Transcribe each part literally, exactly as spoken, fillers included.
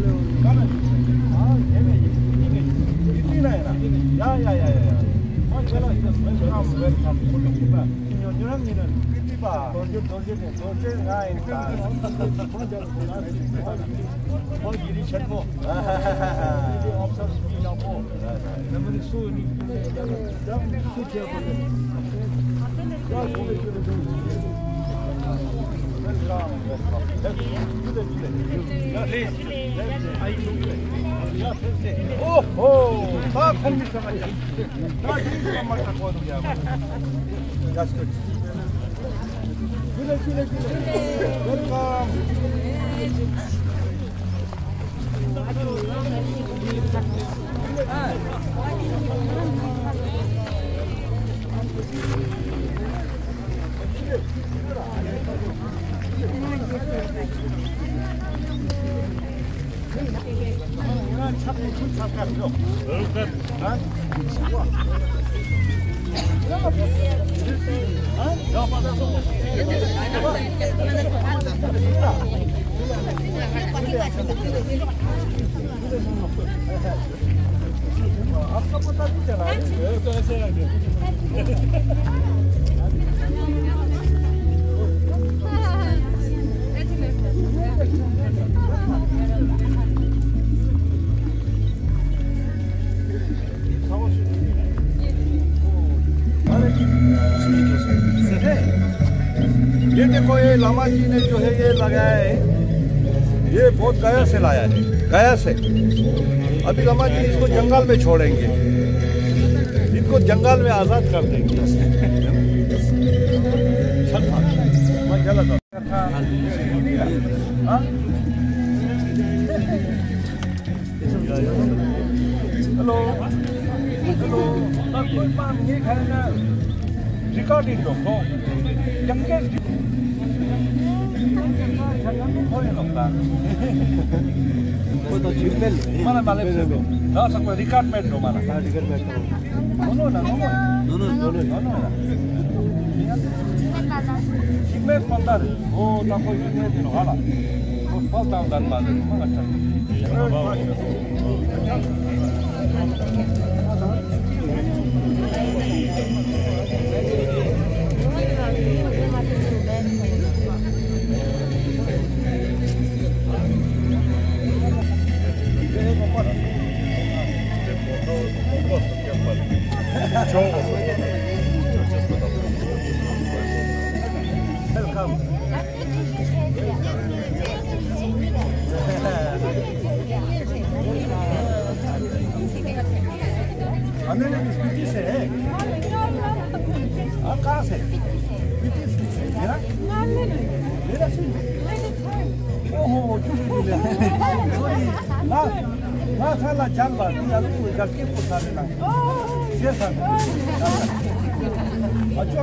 ཨོ་ཧོ། ད་ཁོང་གི་ས་མ་ཡ། ད་ཡིན་ས་མ་ད་ཁོ་ཐུག་ཡ། That's good. Welcome. आपका पता नहीं चला। ये देखो, ये लामा जी ने जो है, ये लगाया है, ये बोध गया से लाया है, गया से। अभी लामा जी इसको जंगल में छोड़ेंगे, इनको जंगल में आजाद कर देंगे। अच्छा, मैं गलत हूँ। हाँ? Hello. Hello. ता कोई पाम ये खाएगा। Recording दो, दो। जंगल। कोई तो झिलमिल। माला, माला से दो। दा सकता record में दो माला। हाँ, record में दो। No, no, no, no. No, no, no, no. No, no, no. Hikmet mandar. O, ta ko hikmet no hala. Ko pal tam dan mandar. Mana ta. Welcome. अनने स्पीति से है। आप कहाँ से? स्पीति से। मेरा? मेरा सुन। ओहो, चुप, चुप, चुप। ना, ना, साला जान बात, ये आलू को गलती को साले ना। ये साले। अच्छा।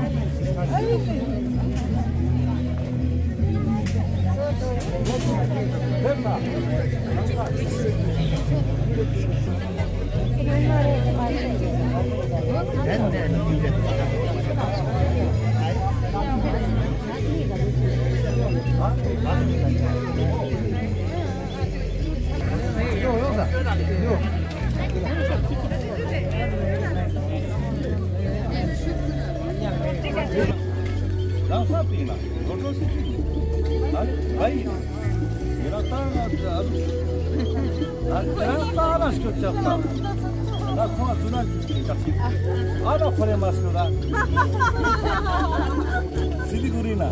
सिलीगुडी ना।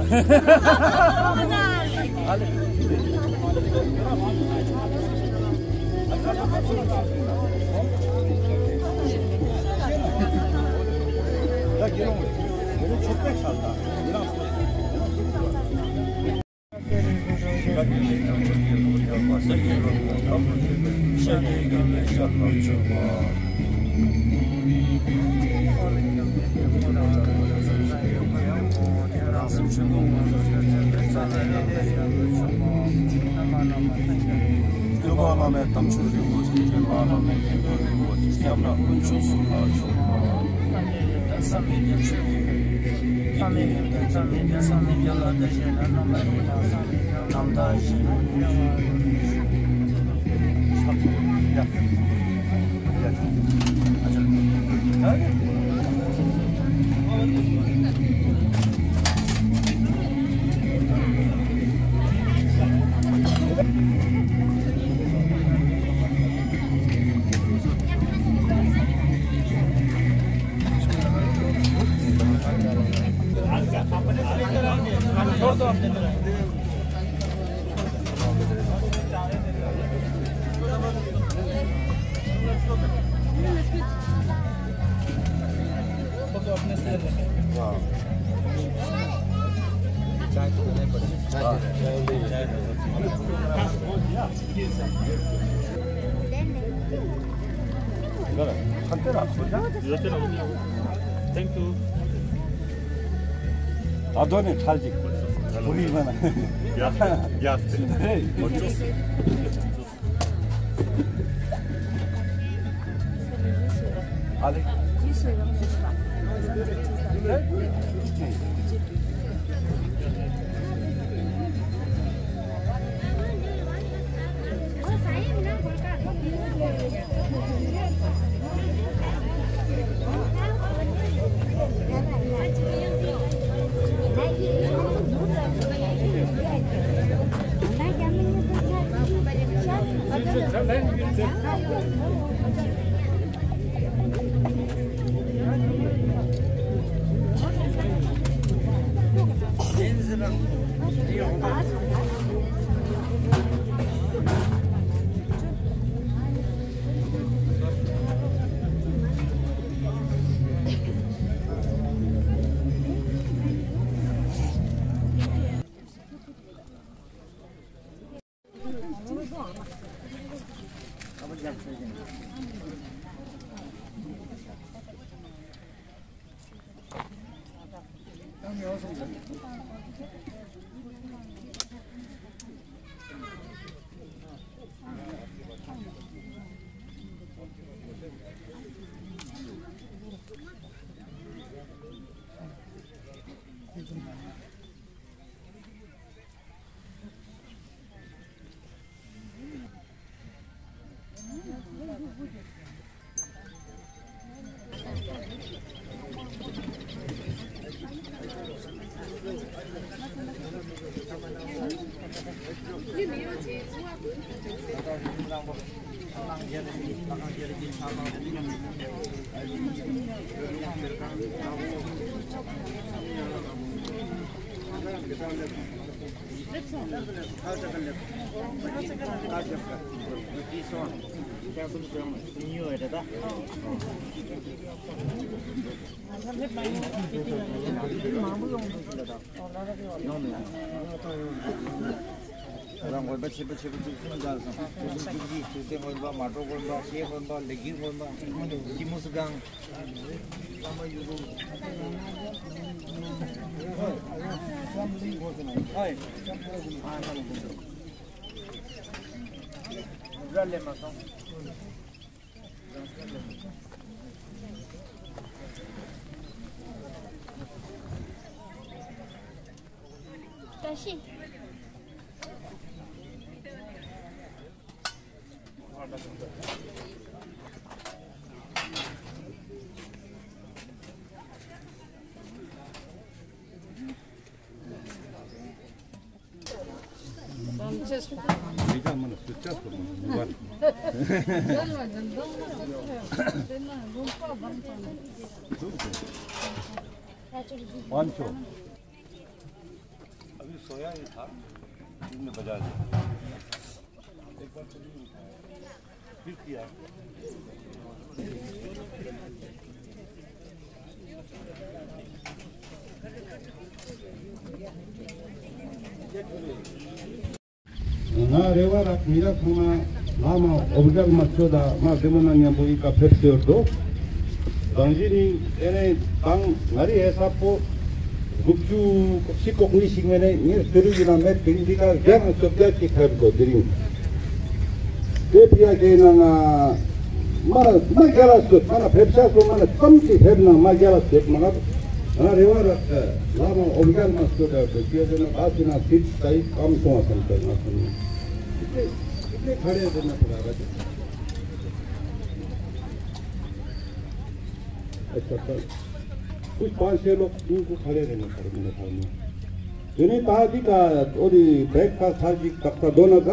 Thank you. ད་དོ་ནས་ཁྲལ་ཅིག་བུ་རིག་མ་ན། ཡ་ཡ། ཨ་ལེ། རང་དགོན་པ་ཆེན་པོ་ཆེན་པོ་བཅུ་གསུམ་བཞག་སོང་། བཅུ་གསུམ་བཅུ་བཞི། ཐུགས་སྲས་དགོན་པ། མ་གྲོ་དགོན་པ། ཤེལ་དགོན་པ། ལེགས་ཤིང་དགོན་པ། ཀི་མུ་སི་སྒང་། पाँच सौ। अभी सोया ही था, दिन में बाजार गया। एक बार चलिए, फिर किया। ང་རེ་བ་རག་མི་རག་ཚང་མ་བླ་མ་འོབ་རྒྱལ་མ་ཆོས་དང་མ་བདེ་མོ་ན་མཉམ་པོ་ཡི་ཀ་ཕེབས་སེ་ཡོད་དོ། གང་ཞིག་ནི་ཨེ་ནེ་དང་ང་རི་ཧེ་སབ་པོ་དགུ་བཅུ་གོ་གཅིག་གོ་གཉིས་ཤིག་མེད་ནེ་ངའི་སི་རུ་ཡི་ན་མེད་པིན། འདི་ཀ་བརྒྱ་དང་བཅོ་བརྒྱད་ཅིག་ཕེབས་དོ་དེ་རིང་། དེ་ཕི་ཡ་གེ་ན་ང་མ་མ་རྒྱལ་ལ་སོད་མ་ན་ཕེབས་ཤ་སོད་མ་ན་ཙམ་ཅིག་ཕེབས་ན་མ་རྒྱལ་ལ་སོད་མ་ང་ང་རེ་བ་རག་བླ་མ་འོབ་རྒྱལ་མ་སོད་ད་བོད་སྐད་དེ་ན་ད་སི་ན་སིད་ད་ཡིད་ཀམ་སོང་བ་སམ་ད་ང་སོང་ནི། དེ་དེ་ཁ་རེ་དེ་ན་ཕ་ར་ར་ཅིག་ཨ་ཆ་ད་ཀུ་པན་ཤེ་ལོག་ཀུ་ཀུ་ཁ་རེ་རེ་ན་ཁ་རེ་མི་ན་ཁ་རེ་མི། དེ་ནས་ད་འདི་ཀ་འོ་དི་བྲེག་ཕ་སི་ཚར་ཅིག་ཏག་ཏག་དོ་ན་ད།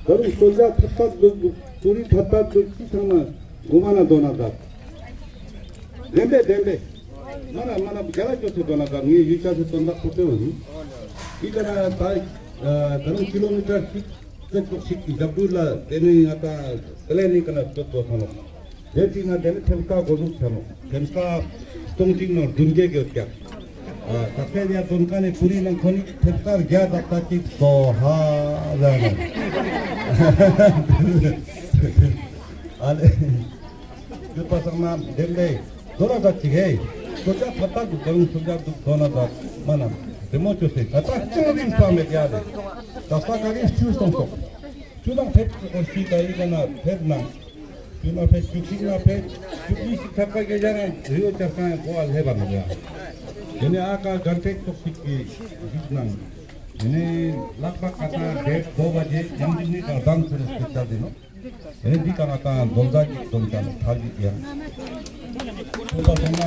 ད་རུང་སོ་ཇ་ཐབ་ཐབ་འདུག་འདུག་ཏུ་རི་ཐབ་ཐབ་འདུག་ཅི་ཚང་མ་གོ་མ་ན་དོ་ན་ད། བདེན་པས་བདེན་པས། མ་ན་མ་ན་རྒྱ་ལ་ཅོ་ཚེ་དོ་ན་ད་ངའི་ཡུལ་ཆ་ཚེ་དོན་དག་ཁོ་ཚེ་བ་ཡིན། འདི་ཀ་ན་ད་ད་རུང་ཀི་ལོ་མི་ཊར་ཞིག་ཚེ་ཙོག་ཞིག་གི་རྒྱབ་དུས་ལ་དེ་ནས་ང་ད་དེ་ལས་ནི་ཀ་ན་སྟོད་དོ་ཐང་ལོ། དེ་དེ་ན་དེ་ནི་ཐེབས་རྩ་གོ་ཟུག་ཆ་ནོ། ཐེབས་རྩ་སྟོང་གཅིག་ནང་བདུན་བརྒྱད་ཡོད་ཀྱག་ཨ་ད་ཕེ་ཡ་དོན་ཀ་ནི་ཀུ་རི་ནང་ཁོ་ནི་ཐེབས་རྩ་བརྒྱ་དག་ད་ཅིག་སོ་ཧ་ལ་ནོ། ཨ་ལེ། ཡོད་པ་སང་ན་བདེན་པས་དོ་ན་ད་ཅིག་ཧེ། སོ་ཇ་ཕ་ཏག་གི་དོན་སོ་ཇ་འདུག་དོ་ན་ད་མ་ན་བདེ་མོ་ཅོ་སེ་ད་ད་ཅང་རིང་ས་མེད་ཡ་ལེ། ད་ས་ག་རིང་ཆུ་སོང་སོང་། ཆུ་ནང་ཕེབས་ཀྱི་ཁོ་ཤི་ད་ཡི་ག་ན་ཕེབས་ན། ཆུ་ནང་ཕེབས་ཆུ་ཤིང་ན་ཕེབས་ཆུ་ཤིང་ཞིག་ཆགས་པ་གི་ཡ་ན་རི་བོ་ཆགས་ས་ཡང་གོ་བ་ལྷེབ་པ་མི་འདུག་ཡ། དེ་ནས་ཨ་ཀ་གན་ཏེག་ཏོག་ཞིག་གི་ཞིག་ནང་། དེ་ནས་ལག་པ་ཀ་ཏ་རེད་གོ་བ་རྗེས་ཡང་ཅིག་ནི་ཀ་རྡང་ཚེ་རེ་སྐད་ཆ་དེ་ནོ། དེ་ནས་འདི་ཀ་ང་ཏང་འདོན་ཟ་གི་འདོན་ཀ་ནོ་ཐག་གི་ཡ། ཐོབ་པ་སོང་ན།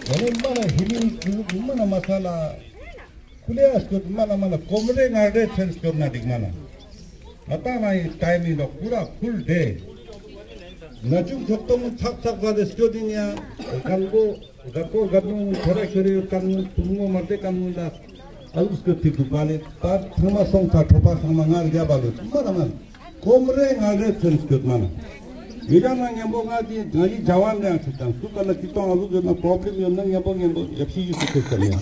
དེ་ནས་མ་ན་ཧི་མིན་མ་ན་མ་ས་ལ། ཁུ་ལེ་ཨ་སྐྱོད་མ་ན་མ་ན་ཀོམ་རེ་ང་རེ་ཚེན་སྐྱོད་ན་འགྲིག་མ་ན། ང་ཏང་ན་ཡི་ཊའིམ་མིང་ལོ་ཁུ་ར་ཁུལ་ཏེ། ན་ཆུང་ཆོག་ཏོ་མོ་ཚག་ཚག་པ་ཏེ་སྐྱོད་ཡིན་ཡ། གང་གོ་ག་ཀོ་ག་ནུ་ཁོ་ར་ཁྱོ་རེ་ཡོད་ཀ་ནུ་ཏུ་མོ་མ་ཏེ་ཀ་ནུ་ལ་ཨ་ལུ་སྐྱོད་ཐིག་ཏུ་པ་ལེ་ད་ཚང་མ་སོང་ཚ་ཁྲོ་པ་ཚང་མ་ངར་རྒྱབ་པ་ལེ་མ་ན་མ་ན། ཀོམ་རེ་ང་རེ་ཚེན་སྐྱོད་མ་ན། མི་རང་ན་ཉམ་པོ་ང་དེ་ང་ཡི་ཇ་ཝན་རེ་ཡང་ཁྲིད་དང་སུ་ཀ་ལ་ཅི་ཏོང་ཨ་ལུ་ཡོད་ན་པྲོབ་ལེམ་ཡོད་ན་ཉམ་པོ་ཉམ་པོ་ཡབ་ཤི་ཡུ་སུ་ཁེ་ཤ་ནི་ཡང་།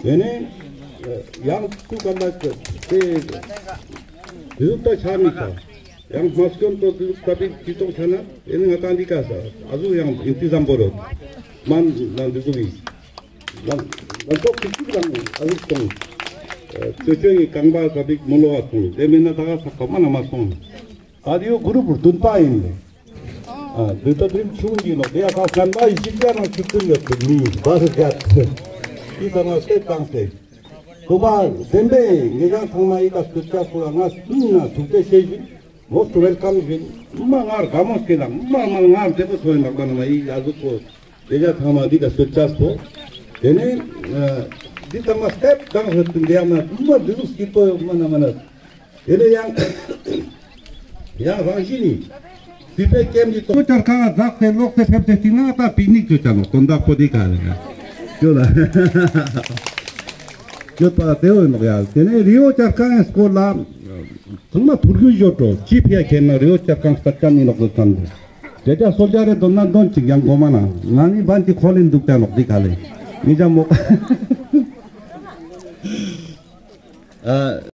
དེ་ནས་ཡང་སུ་ཀ་ལ་ཏེ་དེ་ཟུག་ད་ཆ་མི་ཆ། ཡང་མ་སྐྱོན་ཏོ་དེ་ཟུག་ད་པི་ཅི་ཏོང་ཆ་ན་དེ་ནས་ང་ཏང་འདི་ཀ་ས་ཨ་ཟུག་ཡང་ཨིན་ཏི་ཛམ་པོ་རོ་མན་ན་འདི་ཟུག་ཡིན། ལམ་ལམ་ཐོག་ཏུ་ཅིག་ལམ་ཨ་ལུག་སོང་། ཅོ་ཅོ་ཡི་རྐང་པ་ཀ་པིག་མོ་ལོ་བ་སོང་། དེ་མིན་ན་ད་ག་ས་ཁ་མ་ན་མ་སོང་། ཨ་དེ་ཡོ་གུ་རུབ་བདུན་པ་ཡིན་ལེ། ཨ་དེ་ད་དྲིམ་ཆུང་གི་ལོ་དེ་ཡ་ཁ་སན་པ་ཡི་ཅིག་ཡ་ན་ཆུ་ཚུན་ཡོད་དེ་མི་བ་སི་ཀྱད། དེ་ད་ང་སེ་བཏང་སེ། ཁོ་པ་བདེན་པས་ངེད་ཅག་ཚང་མ་ཡི་ཀ་སྐུ་ཆ་ཁོ་ལ་ང་སུན་ན་ཐུགས་རྗེ་ཆེ་ཞུ། Most welcome ཞུ། མ་ངར་དགའ་མོ་སྐྱེ་ལ་མ་མ་ངར་བདེ་པོ་ཐོན་ནག་པ་ན་མ་ཡི་ཡ་ཟུག་པོ། དེ་ཡ་ཚང་མ་འདི་ཀ་སྤེ་ཆལ་པོ། དེ་ནས་འདི་ཚང་མ་སྟེབ་དང་ཧེ་ཏུ་འདི་ཡ་མ་མ་འདི་ཟུག་སྐྱིད་པོ་མ་ན་མ་ན། དེ་ནས་ཡང་ཡང་རང་བཞིན་ནི་སི་པེ་ཀེམ་གྱི་ཏོ་ཅར་ཁང་ང་ཛག་སྟེ་ལོག་སྟེ་ཕེབས་ཏེ་སྟིང་ན་ད་པིག་ནིག་ཅོ་ཅ་ནོ་དོན་དག་པོ་འདི་ག་ལེ་ཡ། ཅོ་ལ་ཅོ་པ་དེ་འོ་ནོག་ཡ། དེ་ནས་རི་བོ་ཅར་ཁང་ངི་སྐོར་ལ་ཚང་མ་ཐུར་གུ་ཞོ་ཏོ་ཅི་ཕི་ཡ་ཁེན་ན་རི་བོ་ཅར་ཁང་སྟ་ཅན་ནི་ལོག་ཏུ་ཚང་དེ། ཇ་ཇ་སོལ་ཇ་རེ་དོན་ན་དོན་ཅིག་ཡང་གོ་མ་ན་ང་ནི་བན་གྱི་ཁོ་ལིན་འདུག་ཅ་ནོག་འདི་ག་ལེ་མི་ཇ་མོ། ཨ།